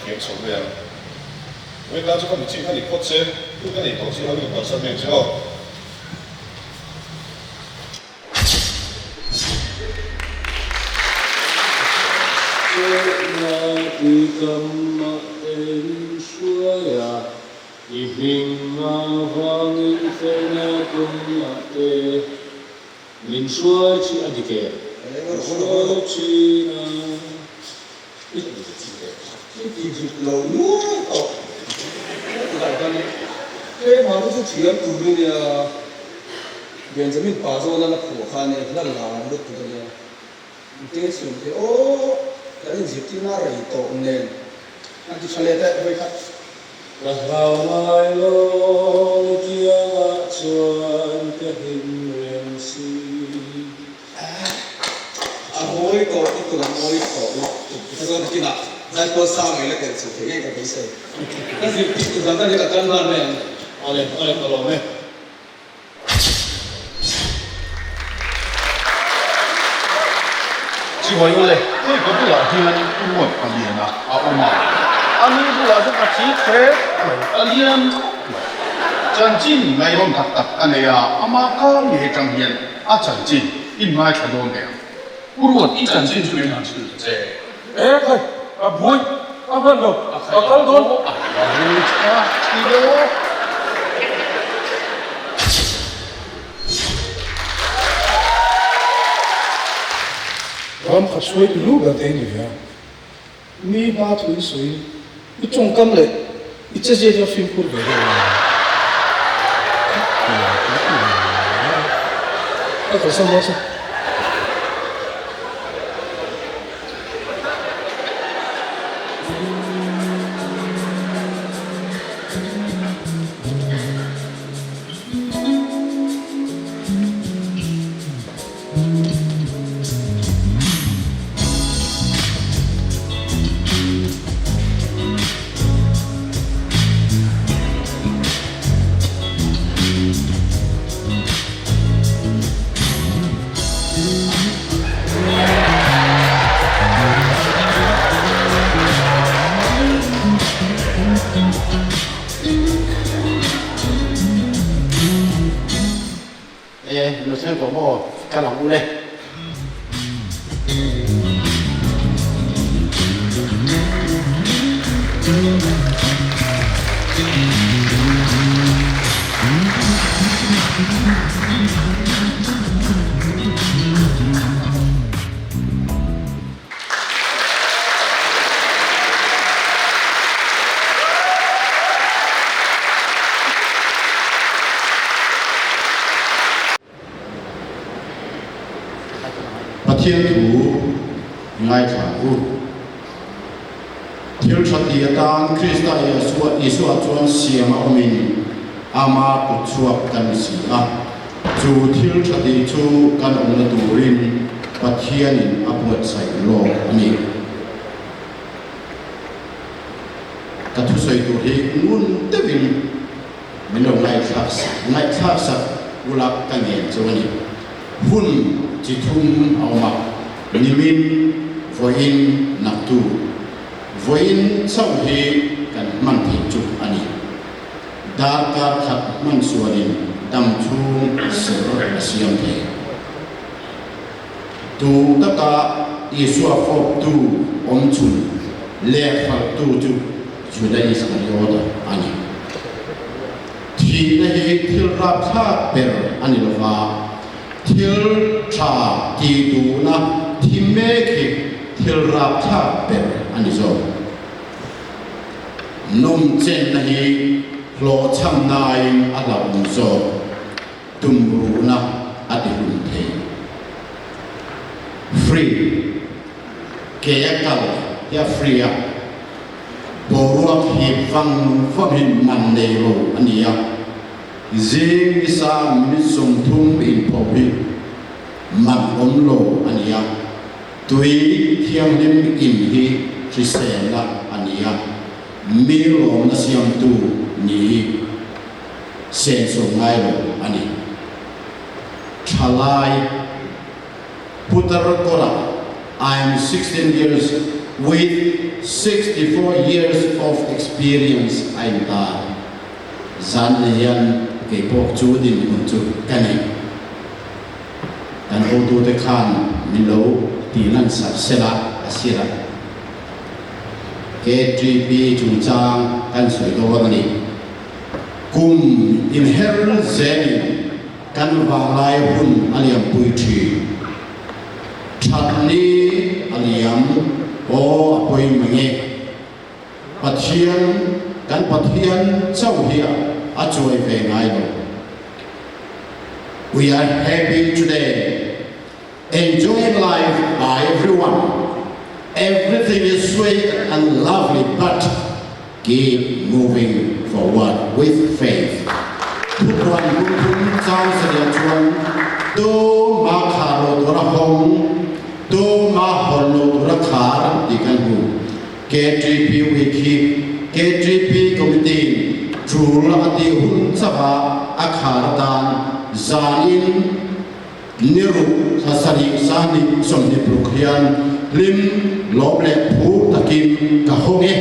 thiam chho mai ang. Vawiin tan chu ka mi chin kha ni phawt se, hun ka nei tawh si lo in kalsan mai ang che aw. Chawhna tuikam ah te min hruai a, i hming avangin felna kawng ah te min hruai thin a dik e, min hruai thin a. I ti dik lo nuai tawh. Tunah hian keimah chu thiam tur i nia. Benjamin pa zawna la phuah kha ania, hla lar lutuk ania. Te chhun te aw kan inzirtirna a rei tawh nen an ti tha leh daih vawi khat. Ka hlau ngai lo i kiangah chuan ka him reng si. A mawi tawh i tun a mawi tawh lutuk i chuan kinah zaipawl sang ei la tel chho thei ngei ka beisei. Ka zirtir tu dan dan hi ka kal hman mai ang. Awle awle ka lawm e. Chibai ule, hei ka bulah hian ruat paliana a awm a, a ni bulah chuan a thi thlek mai, a lian khawp mai. Chanchin ngaihawm tak tak a nei a, amah kar ngei atang hian a chanchin in ngaithla dawn teh ang. Pu Ruat, i chanchin chu min han hrilh ta che. E khai, a buai, a hman lo, a kal dawn. A buai tha thi deuh. Ram khat hruai tu lu ber te ni ve a, mi hma thu in sawi in i tawngkam leh i che zia chu a fimkhur ve deuh a. Ka kalsan dawn che. E, lo thleng tawh maw? Kal ang u le. Pathian thu ngaithla u. Thil tha ti atan Krista Isua chuan siam a awmin ama kut chhuak kan ni si a. Chu thil tha tih chu kan awmna turin Pathianin a buatsaih lawk a ni. Ka thusawi tur hi ngun deuhin min lo ngaihthlak ngaihthlak sak ula ka ngen chu a ni. Hun chi thum a awm a, nimin, vawiin, naktu. Vawiin chauh hi kan hman theih chu a ni. Darkar khat hman sualin dam chhung ser a siam thei. Tu taka Isua fawptu awm chhun leh hralhtu chu Juda Iskariota a ni. Thihna hi thil rapthlak ber a ni lova, thil tha ti duhna thi mek hi thil rapthlak ber a ni zawk. Nawmchenna hi hlawhchhamnain a hlauhawm zawk, tumruhna a ti hlum thei. Free, ke a kal hi a free a, boruak hip vang vangin man nei lo a ni a, zing nisa minute 30 inpho hi man awm lo a ni a. Tui thianghlim in hi hriselna a ni a, mi lawmna siamtu ni hi senso ngai lo a ni. Thalai, Putar kawrah, I am 16 years. With 64 years of experience a intar. Zan nei hian kei pawh chu dinhmun chu ka nei. Kan hotute khan min lo tih lan sak sela a sir a. KTP chungchang kan sawi dawn a ni. Kum inher zelin kan vanglai hun a liampui thin. Thatni a liam aw a pawi mang e. Pathian, kan Pathian chauh hi a chuai ve ngai lo. We are happy today, enjoying life by everyone. Everything is sweet and lovely but keep moving forward with faith. Thupuan lungphun chang saria chuan tu ma khar lo tura hawng, tu ma hawn lo tura khar tih kan hmu. KTP Week hi KTP Committee in tul a tih hun chauha a khar atan zanin Ni ruk thla sarih sahnih 26 hian hlim lawm leh phur takin ka hawng e.